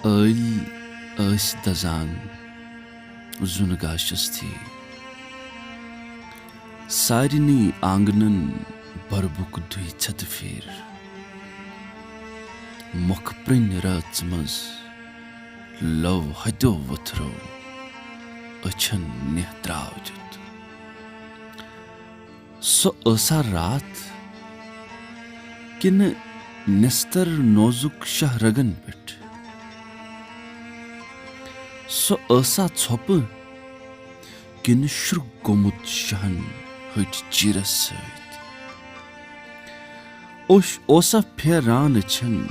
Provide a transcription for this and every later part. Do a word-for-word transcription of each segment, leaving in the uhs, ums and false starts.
ٲلۍ ٲسۍ دزان زُنہٕ گاشس تھی۔ سارنٕے آنگنن بربُک دُے ژھٮ۪تہٕ پھیٖر۔ مۄکھٕ پرٛنۍ رٲژ منٛز لو ہتیو وُتھرو أچھن نِہہ تراو دیُت۔ سۄ ٲسا راتھ کِنہٕ نٮ۪ستر نوزُک شاہ رگن پٮ۪ٹھ؟ سۄ ٲسا ژھۄپہٕ کِنہٕ شرُک گوٚمُت شاہن ۂٹۍ چیٖرس سۭتۍ؟ اوش-، اوسا پھیران أچھن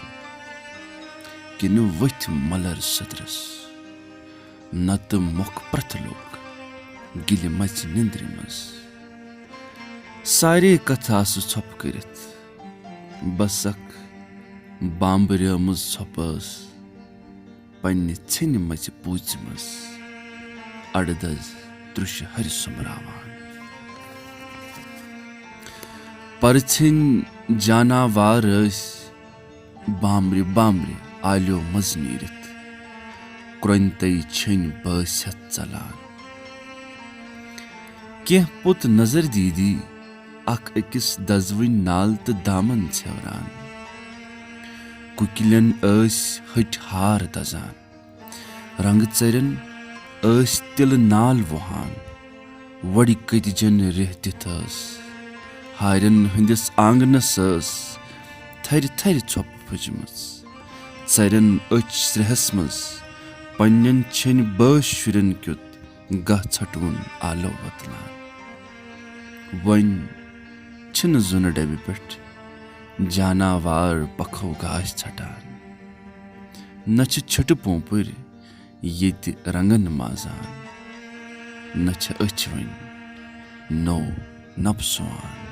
کِنہٕ ؤتھۍ ملر صدرس؟ نتہٕ مۄکھ پرٛتھ لوٚگ گِلہِ مژِ نِندرِ منٛز۔ سارے کتھٕ آسہٕ ژھۄپہٕ کٔرِتھ۔ بس اکھ بامبریمٕژ ژھۄپہٕ ٲس پننہِ ژھیٚنہِ مژِ پوٗژِ منٛز اڑٕ دز ترُشہِ ہرِ سوٚمراوان۔ پرٕژھِنۍ جاناوار ٲسۍ بامبرِ بامبرِ آلیو منٛز نیٖرِتھ کرٛۄنۍ تَے چھٔنۍ بٲسۍ ہٮ۪تھ ژلان۔ کینٛہہ پوٚت نظر دیٖدی اکھ أکِس دزوٕنۍ نال تہٕ دامن ژھٮ۪وران۔ کُکِلٮ۪ن ٲسۍ ۂٹۍ ہار دزان۔ رنگہٕ ژرٮ۪ن ٲسۍ تِلہٕ نال وُہان۔ وۄڑِ کٔتجن ریہہ دِتھ ٲس ہارٮ۪ن ہٕنٛدِس آنگنس ٲس تھرِ تھرِ ژھۄپہٕ پھٔجمٕژ۔ ژرٮ۪ن أچھ سرٛیہس منٛز پننٮ۪ن چھٔنۍ بٲسۍ شُرٮ۪ن کیُت گاہ ژھٹوُن آلو وۄتلان۔ وۄنۍ چھِنہٕ زُنہٕ ڈبہِ پٮ۪ٹھ جاناوار پکھو گاش ژھٹان۔ نہ چھِ چھِٹہٕ پوٗنٛپٕرۍ ییٚتہِ رنگن مازان، نہ چھِ أچھ وۄنۍ نوٚو نبہٕ سُوان۔